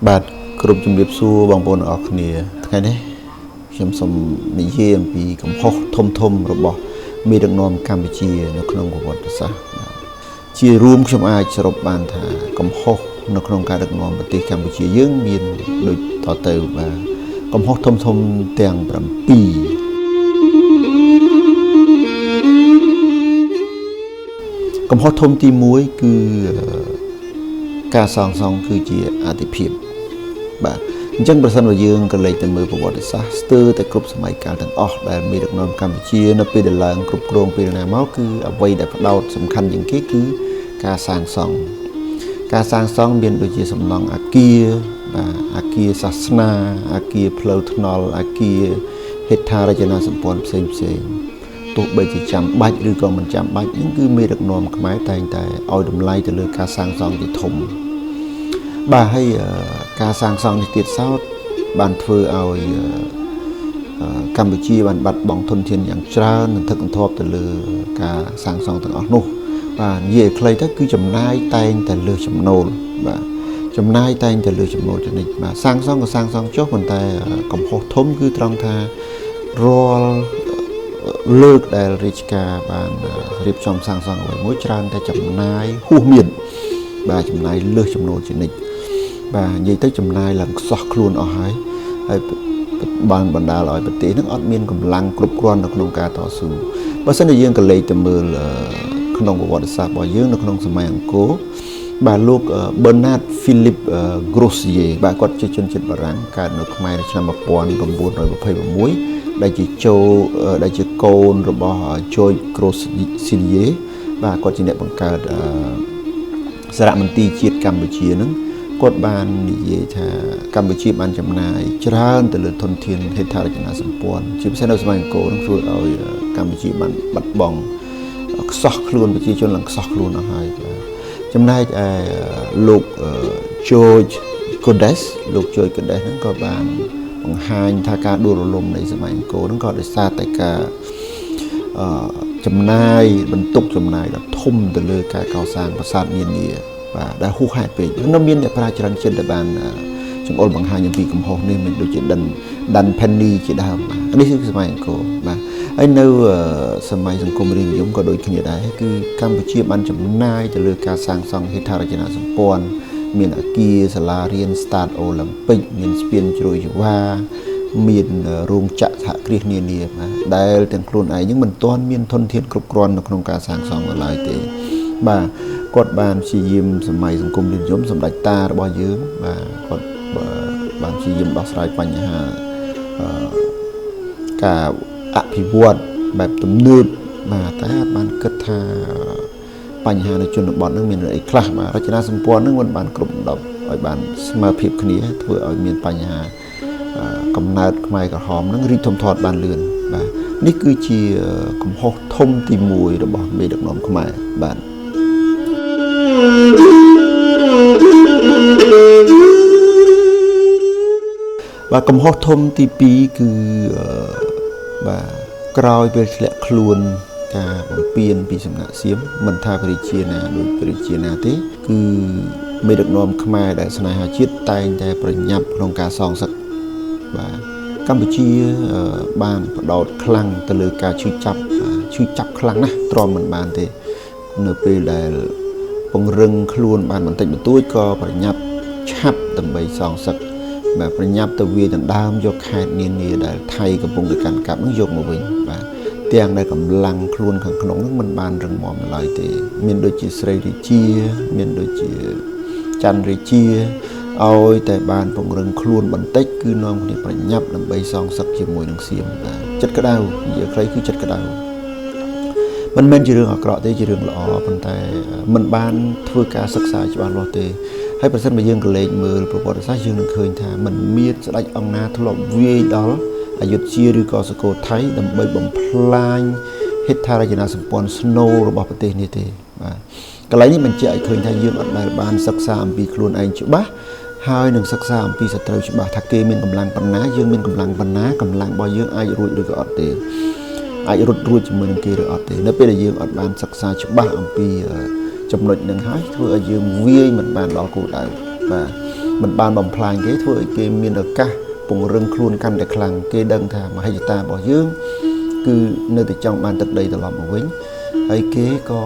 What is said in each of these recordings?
បាទគ្រប់ជំរាបសួរបងប្អូនទាំងអស់គ្នាថ្ងៃនេះខ្ញុំសូមនិយាយអំពីកំហុសធំៗរបស់មេដឹកនាំកម្ពុជានៅក្នុងប្រវត្តិសាស្ត្រជារួមខ្ញុំអាចសរុបបានថាកំហុសនៅក្នុងការដឹកនាំប្រទេសកម្ពុជាយើងមានដូចតទៅបាទកំហុសធំៗទាំង7កំហុសធំទី1គឺការសាងសង់គឺជាអតិភិបបាទអញ្ចឹងប្រសិនបើយើងក៏លេចទៅមើលប្រវត្តិសាស្ត្រស្ទើរតែគ្រប់សម័យកាលទាំងអស់ដែលមេដឹកនាំកម្ពុជានៅពេលដែលឡើងគ្រប់គ្រងពេលណាមកគឺអ្វីដែលផ្ដោតសំខាន់ជាងគេគឺការសាងសង់ការសាងសង់មានដូចជាសំណង់អាគារបាទអាគារសាសនាអាគារផ្លូវថ្នល់អាគារហេដ្ឋារចនាសម្ព័ន្ធផ្សេងផ្សេងទោះបីជាចាំបាច់ឬក៏មិនចាំបាច់ហ្នឹងគឺមេដឹកនាំខ្មែរតែងតែឲ្យតម្លៃទៅលើការសាងសង់ជាធំបាទហើយការសាងសង់នេះទៀតសោតបានធ្វើឲ្យកម្ពុជាបានបាត់បង់ធនធានយ៉ាងច្រើននិងថឹកថប់ទៅលើការសាងសង់ទាំងអស់នោះបាទនិយាយខ្លីទៅគឺចំណាយតែងតែលើសចំណូលបាទចំណាយតែងតែលើសចំណូលជានិច្ចបាទសាងសង់ក៏សាងសង់ចុះប៉ុន្តែកំហុសធំគឺត្រង់ថារាល់លើកដែលរាជការបានរៀបចំសាងសង់អ្វីមួយច្រើនតែចំណាយហួសមានបាទចំណាយលើសចំណូលជានិច្ចបាទនិយាយទៅចំណាយឡើងខ្សោះខ្លួនអស់ហើយហើយបានបណ្ដាលឲ្យប្រទេសនឹងអត់មានកម្លាំងគ្រប់គ្រាន់នៅក្នុងការតស៊ូបើសិនជាយើងក៏លេចទៅមើលក្នុងប្រវត្តិសាស្ត្ររបស់យើងនៅក្នុងសម័យអង្គរបាទលោក Bernard Philip Grossier បាទគាត់ជាជនជាតិបារាំងកើតនៅខ្មែរនៅឆ្នាំ1926ដែលជាចូលដែលជាកូនរបស់ George Grossier បាទគាត់ជាអ្នកបង្កើតសារមន្ទីរជាតិកម្ពុជានឹងគាត់បាននិយាយថាកម្ពុជាបានចំណាយច្រើនទៅលើធនធានហេដ្ឋារចនាសម្ព័ន្ធជាពិសេសនៅសម័យអង្គរនឹងធ្វើឲ្យកម្ពុជាបានបាត់បង់ខ្សោះខ្លួនប្រជាជនឡើងខ្សោះខ្លួនអស់ហើយបាទចំណែកឯលោក George Codes លោក George Codes ហ្នឹងក៏បានបង្ហាញថាការដួលរលំនៃសម័យអង្គរហ្នឹងក៏ដោយសារតែការចំណាយបន្ទុកចំណាយដ៏ធំទៅលើការកសាងប្រាសាទនានាបាទដែលហួសហេតុពេកនៅមានអ្នកប្រាជ្ញច្រើនជាតិដែលបានចង្អុលបង្ហាញអំពីកំហុសនេះមានដូចជាដាន់ Penny ជាដើមបាទនេះគឺសម័យអង្គរបាទហើយនៅសម័យសង្គមរាស្ត្រនិយមក៏ដូចគ្នាដែរគឺកម្ពុជាបានចំណាយទៅលើការសាងសង់ហេដ្ឋារចនាសម្ព័ន្ធមានអាគារសាលារៀនស្តាតអូឡ িম্ ពិកមានស្ពានជ្រោយចង្វាមានរោងចក្រសហគ្រាសនានាបាទដែលទាំងខ្លួនឯងនឹងមិនទាន់មានធនធានគ្រប់គ្រាន់នៅក្នុងការសាងសង់នៅឡើយទេបាទគាត់បានព្យាយាមសម័យសង្គមរាស្ត្រនិយមសម្ដេចតារបស់យើងបាទគាត់បានព្យាយាមដោះស្រាយបញ្ហាការអភិវឌ្ឍបែបទំនើបបាទតែអត់បានគិតថាបញ្ហានៅជនបទនឹងមានអីខ្លះបាទរចនាសម្ព័ន្ធនឹងមិនបានគ្រប់ដណ្ដប់ឲ្យបានស្មើភាពគ្នាធ្វើឲ្យមានបញ្ហាកំណើតខ្មែរក្រហមនឹងរីកធំធាត់បានលឿនបាទនេះគឺជាកំហុសធំទី1របស់មេដឹកនាំខ្មែរបាទបាទកំហុសធំទី2គឺបាទក្រោយពេលធ្លាក់ខ្លួនការបំពេញពីសំណាក់សៀមមិនថាព្រះរាជាណាដូចព្រះរាជាណាទេគឺមេដឹកនាំខ្មែរដែលស្នេហាជាតិតែងតែប្រញាប់ក្នុងការសងសឹកបាទកម្ពុជាបានផ្ដោតខ្លាំងទៅលើការឈឺចាប់ឈឺចាប់ខ្លាំងណាស់ទ្រាំមិនបានទេនៅពេលដែលពង្រឹងខ្លួនបានបន្តិចបន្តួចក៏ប្រញាប់ឆាប់ដើម្បីសងសឹកបាទប្រញាប់ទៅវាដណ្ដើមយកខេត្តនានាដែលថៃកំពុងតែកាន់កាប់នឹងយកមកវិញបាទទាំងដែលកម្លាំងខ្លួនខាងក្នុងនឹងមិនបានរឹងមាំនៅឡើយទេមានដូចជាស្រីរាជាមានដូចជាច័ន្ទរាជាឲ្យតែបានពង្រឹងខ្លួនបន្តិចគឺនាំគ្នាប្រញាប់ដើម្បីសងសឹកជាមួយនឹងសៀមបាទចិត្តក្តៅនិយាយខ្លីគឺចិត្តក្តៅមិនមែនជារឿងអាក្រក់ទេជារឿងល្អប៉ុន្តែមិនបានធ្វើការសិក្សាច្បាស់លាស់ទេហើយប្រសិនបើយើងក៏លេចមើលប្រវត្តិសាស្ត្រយើងនឹងឃើញថាมันមានស្ដេចអង្គណាធ្លាប់វាយដល់អយុធ្យាឬក៏សុខូថៃដើម្បីបំផ្លាញហេដ្ឋារចនាសម្ព័ន្ធស្នូលរបស់ប្រទេសនេះទេបាទកន្លែងនេះបញ្ជាក់ឲ្យឃើញថាយើងអត់ដែលបានសិក្សាអំពីខ្លួនឯងច្បាស់ហើយនឹងសិក្សាអំពីសត្រូវច្បាស់ថាគេមានកម្លាំងប៉ុណ្ណាយើងមានកម្លាំងប៉ុណ្ណាកម្លាំងរបស់យើងអាចរួចឬក៏អត់ទេអាចរត់រួចជាមួយនឹងគេឬអត់ទេនៅពេលដែលយើងអត់បានសិក្សាច្បាស់អំពីចំណុចនឹងហើយធ្វើឲ្យយើងវាយមិនបានដល់គោលដៅបាទ មិនបានបំផ្លាញគេធ្វើឲ្យគេមានឱកាសពង្រឹងខ្លួនកាន់តែខ្លាំងគេដឹងថាមហិច្ឆតារបស់យើងគឺនៅតែចង់បានទឹកដីត្រឡប់មកវិញហើយគេក៏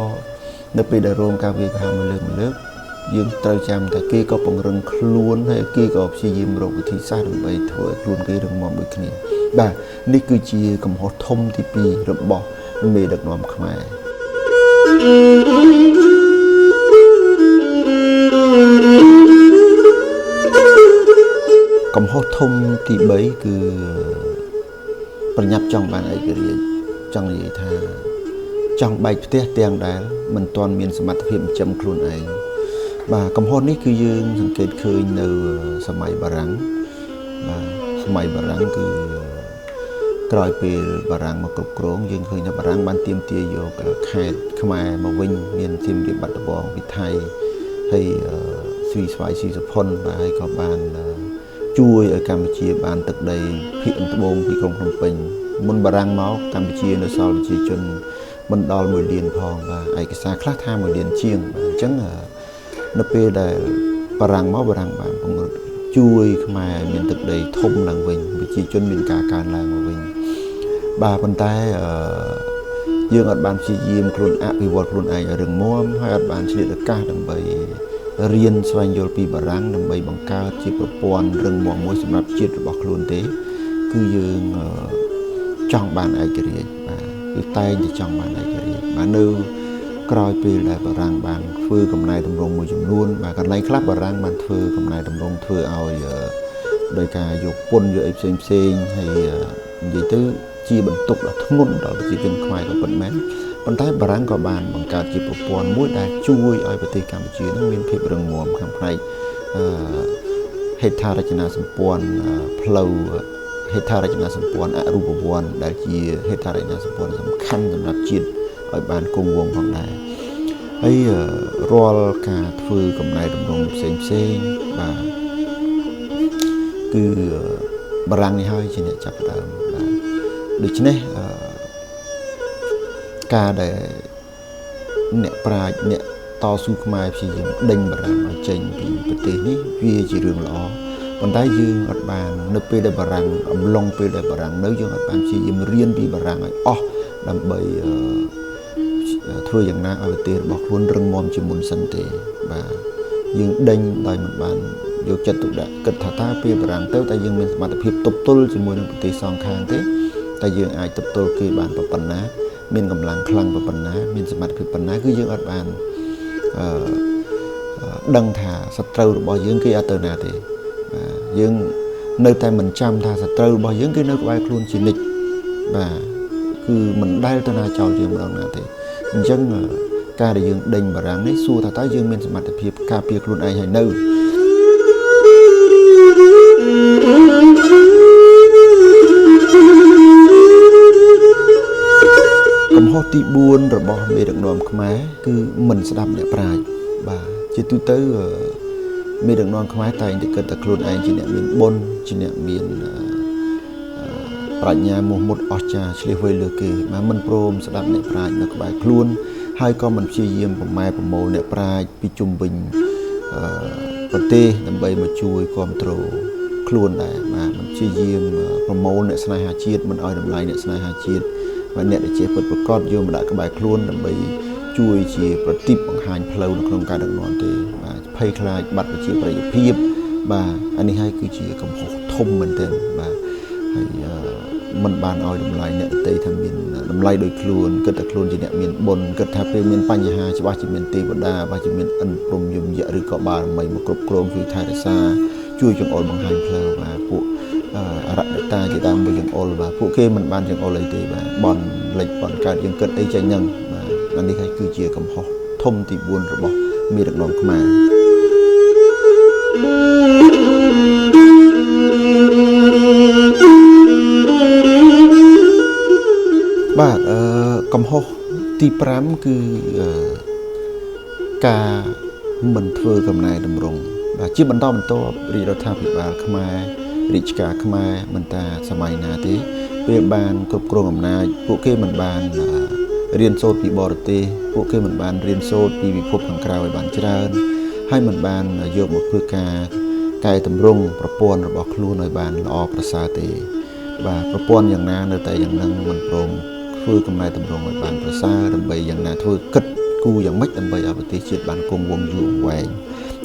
នៅពេលដែលរងការវាយប្រហារមួយលើកមួយលើកយើងត្រូវចាំថាគេក៏ពង្រឹងខ្លួនហើយគេក៏ព្យាយាមរកវិធីសាស្ត្រដើម្បីធ្វើឲ្យខ្លួនគេរឹងមាំដូចគ្នាបាទនេះគឺជាកំហុសធំទី2របស់មេដឹកនាំខ្មែរកំហុសធំទី3គឺប្រញាប់ចង់បានឯករាជ្យចង់និយាយថាចង់បែកផ្ទះទាំងដែលមិនទាន់មានសមត្ថភាពចិញ្ចឹមខ្លួនឯងបាទកំហុសនេះគឺយើងសង្កេតឃើញនៅសម័យបារាំងបាទសម័យបារាំងគឺក្រោយពេលបារាំងមកគ្រប់គ្រងយើងឃើញថាបារាំងបានទាមទារយកខេត្តខ្មែរមកវិញមានសៀមរាបបាត់ដំបងពីថៃហើយស៊ីស្វាយស៊ីសុផុនបាទហើយក៏បានជួយឲ្យកម្ពុជាបានទឹកដីភាគត្បូងពីក្រុងភ្នំពេញមុនបារាំងមកកម្ពុជានៅសល់ប្រជាជនមិនដល់1លានផងបាទឯកសារខ្លះថា1លានជាងបាទអញ្ចឹងនៅពេលដែលបារាំងមកបារាំងបានពង្រឹងជួយខ្មែរឲ្យមានទឹកដីធំឡើងវិញប្រជាជនមានការកើនឡើងមកវិញបាទប៉ុន្តែយើងអត់បានព្យាយាមខ្លួនអភិវឌ្ឍខ្លួនឯងឲ្យរឹងមាំហើយអត់បានឆ្លៀតឱកាសដើម្បីរៀនស្វែងយល់ពីបារាំងដើម្បីបង្កើតជាប្រព័ន្ធរឹងមាំមួយសម្រាប់ជាតិរបស់ខ្លួនទេគឺយើងចង់បានឯករាជ្យបាទគឺតែងតែចង់បានឯករាជ្យបាទនៅក្រោយពេលដែលបារាំងបានធ្វើកំណែតម្រង់មួយចំនួនបាទកន្លែងខ្លះបារាំងបានធ្វើកំណែតម្រង់ធ្វើឲ្យដោយការយកពន្ធយកអីផ្សេងផ្សេងហើយនិយាយទៅជាបន្ទុកដ៏ធ្ងន់ដល់ប្រជាជនខ្មែរក៏ពិតមែនប៉ុន្តែបារាំងក៏បានបង្កើតជាប្រព័ន្ធមួយដែលជួយឲ្យប្រទេសកម្ពុជានឹងមានភាពរឹងមាំខាងផ្នែកហេដ្ឋារចនាសម្ព័ន្ធផ្លូវហេដ្ឋារចនាសម្ព័ន្ធអរូបវ័ន្តដែលជាហេដ្ឋារចនាសម្ព័ន្ធសំខាន់សម្រាប់ជាតិឲ្យបានគង់វង្សផងដែរហើយរាល់ការធ្វើកំណែតម្រង់ផ្សេងផ្សេងបាទគឺបារាំងនេះហើយជាអ្នកចាប់ផ្ដើមបាទដូច្នេះការដែលអ្នកប្រាជ្ញអ្នកតស៊ូខ្មែរព្យាយាមដេញបារាំងឲ្យចេញពីប្រទេសនេះវាជារឿងល្អប៉ុន្តែយើងអត់បាននៅពេលដែលបារាំងអំឡុងពេលដែលបារាំងនៅយើងអត់បានព្យាយាមរៀនពីបារាំងឲ្យអស់ដើម្បីធ្វើយ៉ាងណាឲ្យប្រទេសរបស់ខ្លួនរឹងមាំជាមុនសិនទេបាទយើងដេញដោយមិនបានយកចិត្តទុកដាក់គិតថាតើពេលបារាំងទៅតែយើងមានសមត្ថភាពទប់ទល់ជាមួយនឹងប្រទេសសងខាងទេតែយើងអាចទប់ទល់គេបានប៉ុណ្ណាមានកម្លាំងខ្លាំងប៉ុណ្ណាមានសមត្ថភាពប៉ុណ្ណាគឺយើងអត់បានដឹងថាសត្រូវរបស់យើងគេអត់ទៅណាទេបាទយើងនៅតែមិនចាំថាសត្រូវរបស់យើងគេនៅក្បែរខ្លួនជានិច្ចបាទគឺមិនដែលទៅណាចោលយើងម្ដងណាទេអញ្ចឹងការដែលយើងដេញបារាំងនេះសួរថាតើយើងមានសមត្ថភាពការពារខ្លួនឯងហើយនៅកំហុសទី4របស់មេដឹកនាំខ្មែរគឺមិនស្ដាប់អ្នកប្រាជ្ញបាទជាទូទៅមេដឹកនាំខ្មែរតែងតែគិតថាខ្លួនឯងជាអ្នកមានបុណ្យជាអ្នកមានប្រាជ្ញាមោះមុតអស្ចារ្យឆ្លៀសវៃលើគេបាទមិនព្រមស្ដាប់អ្នកប្រាជ្ញនៅក្បែរខ្លួនហើយក៏មិនព្យាយាមប្រម៉ែប្រមូលអ្នកប្រាជ្ញពីជុំវិញប្រទេសដើម្បីមកជួយគ្រប់គ្រងខ្លួនដែរបាទមិនព្យាយាមប្រមូលអ្នកស្នេហាជាតិមិនឲ្យតម្លៃអ្នកស្នេហាជាតិបាទអ្នកដែលជាពិតប្រាកដយកមកដាក់ក្បែរខ្លួនដើម្បីជួយជាប្រទីបបង្ហាញផ្លូវនៅក្នុងការដឹកនាំទេបាទភ័យខ្លាចបាត់ប្រជាប្រិយភាពបាទអានេះហើយគឺជាកំហុសធំមែនទែនបាទហើយមិនបានឲ្យតម្លៃអ្នកដទៃថាមានតម្លៃដោយខ្លួនគិតតែខ្លួនជាអ្នកមានបុណ្យគិតថាពេលមានបញ្ហាច្បាស់ជាមានទេវតាច្បាស់ជាមានឥន្ទព្រំយមយៈឬក៏បារមីមកគ្រប់គ្រងជួយថែរក្សាជួយចង្អុលបង្ហាញផ្លូវបាទពួកអរតតាជាដើមមួយចង្អុលបាទពួកគេមិនបានចង្អុលអីទេបាទបនលិចបនកើតយើងគិតអីចេញហ្នឹងបាទអានេះហើយគឺជាកំហុសធំទី4របស់មេដឹកនាំខ្មែរបាទកំហុសទី5គឺការមិនធ្វើកំណែតម្រង់បាទជាបន្តបន្ទាប់រាជរដ្ឋាភិបាលខ្មែររាជការខ្មែរមិនតាសម័យណាទេពេលបានគ្រប់គ្រងអំណាចពួកគេមិនបានរៀនសូត្រពីបរទេសពួកគេមិនបានរៀនសូត្រពីពិភពខាងក្រៅឲ្យបានច្រើនហើយមិនបានយកមកធ្វើការ កែតម្រង់ប្រព័ន្ធរបស់ខ្លួនឲ្យបានល្អប្រសើរទេបាទប្រព័ន្ធយ៉ាងណានៅតែយ៉ាងនឹងមិនព្រមធ្វើកំណែតម្រង់ឲ្យបានប្រសើរដើម្បីយ៉ាងណាធ្វើគិតគូរយ៉ាងម៉េចដើម្បីឲ្យប្រទេសជាតិបានគង់វង្សយូរអង្វែង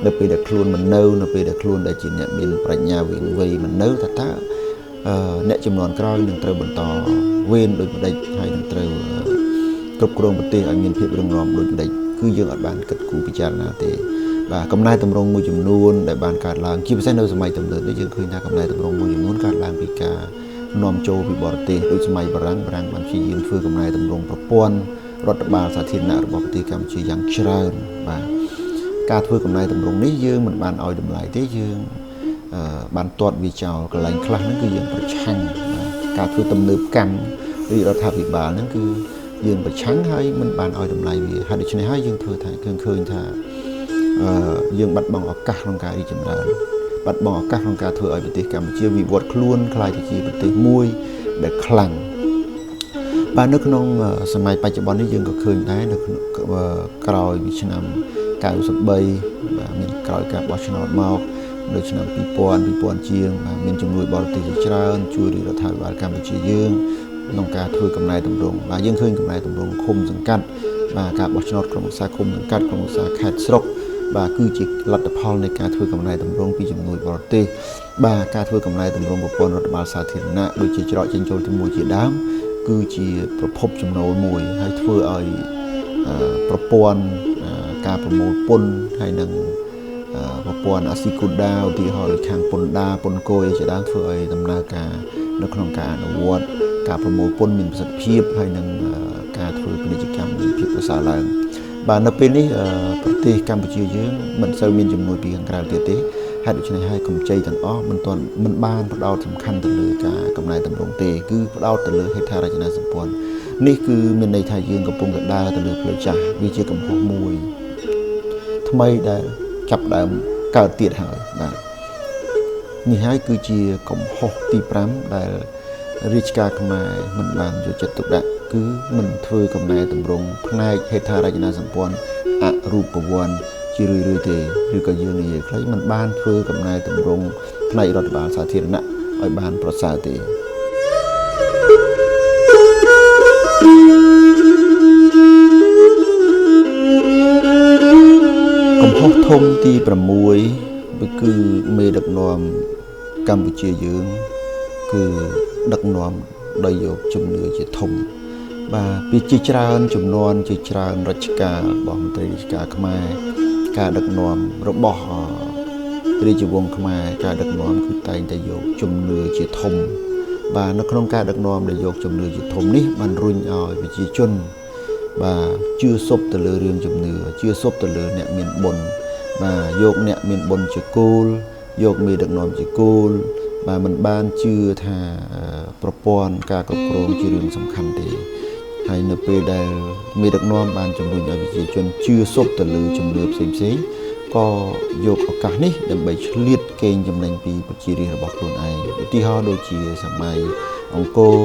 នៅពេលដែលខ្លួនមិននៅនៅពេលដែលខ្លួនដែលជាអ្នកមានប្រាជ្ញាវៀងវៃមិននៅថាតើអ្នកចំនួនក្រោយនឹងត្រូវបន្តវេនដូចម្ដេចហើយនឹងត្រូវគ្រប់គ្រងប្រទេសឲ្យមានភាពរឹងមាំដូចម្ដេចគឺយើងអត់បានគិតគូរពិចារណាទេបាទកំណែតម្រង់មួយចំនួនដែលបានកើតឡើងជាពិសេសនៅសម័យទំនើបនេះយើងឃើញថាកំណែតម្រង់មួយចំនួនកើតឡើងពីការនាំចូលពីបរទេសដូចសម័យបារាំងបារាំងបានព្យាយាមធ្វើកំណែតម្រង់ប្រព័ន្ធរដ្ឋបាលសាធារណៈរបស់ប្រទេសកម្ពុជាយ៉ាងច្រើនបាទការធ្វើកំណែតម្រង់នេះយើងមិនបានឲ្យតម្លៃទេយើងបានទាត់វាចោលកន្លែងខ្លះហ្នឹងគឺយើងប្រឆាំងបាទការធ្វើទំនើបកម្មឬរដ្ឋាភិបាលហ្នឹងគឺយើងប្រឆាំងហើយមិនបានឲ្យតម្លៃវាហើយដូច្នេះហើយយើងធ្វើថាឃើញថាយើងបាត់បង់ឱកាសក្នុងការរីកចម្រើនបាត់បង់ឱកាសក្នុងការធ្វើឲ្យប្រទេសកម្ពុជាវិវត្តខ្លួនក្លាយទៅជាប្រទេសមួយដែលខ្លាំងបាទនៅក្នុងសម័យបច្ចុប្បន្ននេះយើងក៏ឃើញដែរនៅក្រោយពីឆ្នាំ93បាទមានក្រោយការបោះឆ្នោតមកនៅឆ្នាំ2000ជាងបាទមានជំនួយបរទេសជាច្រើនជួយរដ្ឋាភិបាលកម្ពុជាយើងក្នុងការធ្វើកំណែតម្រង់បាទយើងឃើញកំណែតម្រង់ឃុំសង្កាត់បាទការបោះឆ្នោតក្រុមប្រឹក្សាឃុំសង្កាត់ក្រុមប្រឹក្សាខេត្តស្រុកបាទគឺជាលទ្ធផលនៃការធ្វើកំណែតម្រង់ពីជំនួយបរទេសបាទការធ្វើកំណែតម្រង់ប្រព័ន្ធរដ្ឋបាលសាធារណៈដូចជាច្រកចេញចូលទី1ជាដើមគឺជាប្រភពចំណូលមួយហើយធ្វើឲ្យប្រព័ន្ធការប្រមូលពន្ធហើយនឹងប្រព័ន្ធអាស៊ីកូដាឧទាហរណ៍ដូចខាងពន្ធដាពន្ធគយជាដើមធ្វើឲ្យដំណើរការនៅក្នុងការអនុវត្តការប្រមូលពន្ធមានប្រសិទ្ធភាពហើយនឹងការធ្វើពាណិជ្ជកម្មមានភាពប្រសើរឡើងបាទនៅពេលនេះប្រទេសកម្ពុជាយើងមិនសូវមានជំនួយពីខាងក្រៅទៀតទេហេតុដូច្នេះហើយកម្ចីទាំងអស់មិនបានផ្ដោតសំខាន់ទៅលើការកំណែតម្រង់ទេគឺផ្ដោតទៅលើហេដ្ឋារចនាសម្ព័ន្ធនេះគឺមានន័យថាយើងកំពុងតែដើរទៅលើផ្លូវចាស់វាជាកំហុសមួយថ្មីដែលចាប់ដើមកើតទៀតហើយបាទនេះហើយគឺជាកំហុសទី5ដែលរាជការខ្មែរមិនបានយកចិត្តទុកដាក់គឺមិនធ្វើកំណែតម្រង់ផ្នែកហេដ្ឋារចនាសម្ព័ន្ធអរូបវ័ន្តជារឿយៗទេឬក៏យើងនិយាយខ្លីមិនបានធ្វើកំណែតម្រង់ផ្នែករដ្ឋបាលសាធារណៈឲ្យបានប្រសើរទេកំហុសធំទី6គឺមេដឹកនាំកម្ពុជាយើងគឺដឹកនាំដោយយកជំនឿជាធំបាទពីជាច្រើនចំនួនជាច្រើនរជ្ជកាលរបស់មន្ត្រីរាជការខ្មែរការដឹកនាំរបស់រាជវង្សខ្មែរការដឹកនាំគឺតែងតែយកជំនឿជាធំបាទនៅក្នុងការដឹកនាំដែលយកជំនឿជាធំនេះបានរុញឲ្យប្រជាជនបាទជឿសុបទៅលើរឿងជំនឿជឿសុបទៅលើអ្នកមានបុណ្យបាទយកអ្នកមានបុណ្យជាគោលយកមេដឹកនាំជាគោលបាទមិនបានជឿថាប្រព័ន្ធការគ្រប់គ្រងជារឿងសំខាន់ទេហើយនៅពេលដែលមេដឹកនាំបានជំរុញឲ្យប្រជាជនជឿសុបទៅលើជំនឿផ្សេងៗក៏យកឱកាសនេះដើម្បីឆ្លៀតកេងចំណេញពីប្រជារាស្ត្ររបស់ខ្លួនឯងឧទាហរណ៍ដូចជាសម័យអង្គរ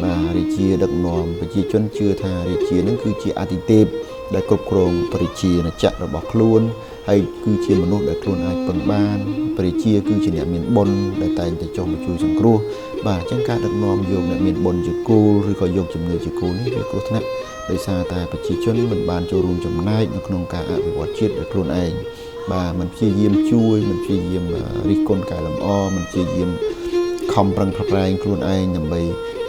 បាទរាជាដឹកនាំប្រជាជនជឿថារាជានឹងគឺជាអតិទេពដែលគ្រប់គ្រងប្រជាណាចក្ររបស់ខ្លួនហើយគឺជាមនុស្សដែលខ្លួនអាចពឹងបានប្រជាគឺជាអ្នកមានបុណ្យដែលតែងតែចុះមកជួយសង្គ្រោះបាទអញ្ចឹងការដឹកនាំយកអ្នកមានបុណ្យជាគោលឬក៏យកជំនឿជាគោលនេះវាគ្រោះថ្នាក់ដោយសារតែប្រជាជនមិនបានចូលរួមចំណែកនៅក្នុងការអភិវឌ្ឍជាតិដោយខ្លួនឯងបាទមិនព្យាយាមជួយមិនព្យាយាមរិះគន់កែលម្អមិនព្យាយាមខំប្រឹងប្រែងខ្លួនឯងដើម្បី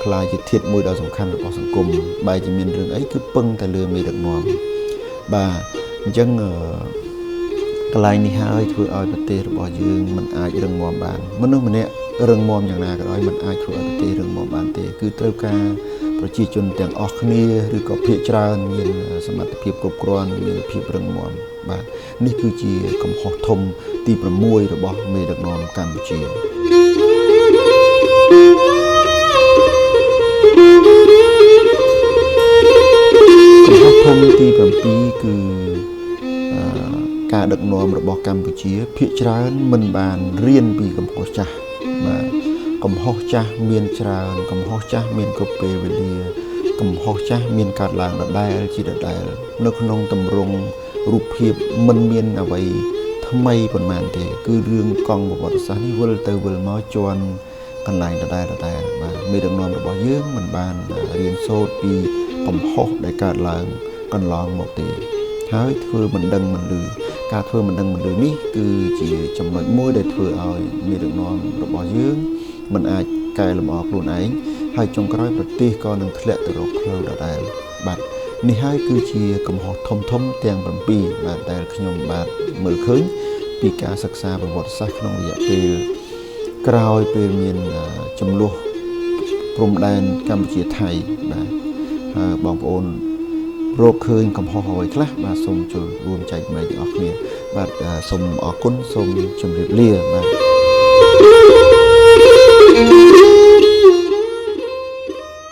ក្លាយជាធាតុមួយដ៏សំខាន់របស់សង្គមបែរជាមានរឿងអីគឺពឹងតែលើមេដឹកនាំបាទអញ្ចឹងកន្លែងនេះហើយធ្វើឲ្យប្រទេសរបស់យើងមិនអាចរឹងមាំបានមនុស្សម្នាក់រឹងមាំយ៉ាងណាក៏ដោយមិនអាចធ្វើឲ្យប្រទេសរឹងមាំបានទេគឺត្រូវការប្រជាជនទាំងអស់គ្នាឬក៏ភាគច្រើនមានសមត្ថភាពគ្រប់គ្រាន់មានភាពរឹងមាំបាទនេះគឺជាកំហុសធំទី6របស់មេដឹកនាំកម្ពុជាកំហុសធំទី7គឺការដឹកនាំរបស់កម្ពុជាភាគច្រើនមិនបានរៀនពីកំហុសចាស់បាទកំហុសចាស់មានច្រើនកំហុសចាស់មានគ្រប់ពេលវេលាកំហុសចាស់មានកើតឡើងដដែលជាដដែលនៅក្នុងទម្រង់រូបភាពមិនមានអ្វីថ្ ថ្មីប៉ុន្មានទេ គឺរឿងកង់ប្រវត្តិសាស្ត្រនេះវិលទៅវិលមកជន់កន្លែងដដែលដដែលបាទមេដឹកនាំរបស់យើងមិនបានរៀនសូត្រពីកំហុសដែលកើតឡើងកន្លងមកទេ ហើយធ្វើមិនដឹងមិនឮការធ្វើមិនដឹងមិនឮនេះគឺជាចំណុចមួយដែលធ្វើឲ្យមេដឹកនាំរបស់យើងមិនអាចកែលម្អខ្លួនឯងហើយចុងក្រោយប្រទេសក៏នឹងធ្លាក់ទៅរកផ្លូវដដែលបាទនេះហើយគឺជាកំហុសធំធំទាំង7បាទដែលខ្ញុំបាទមើលឃើញពីការសិក្សាប្រវត្តិសាស្ត្រក្នុងរយៈពេលក្រោយពេលមានចំនួនព្រំដែនកម្ពុជាថៃបាទហើយបងប្អូនរកឃើញកំហុសអ្វីខ្លះបាទសូមចូលរួមចែករំលែកទាំងអស់គ្នាបាទសូមអរគុណសូមជម្រាបលាបាទ។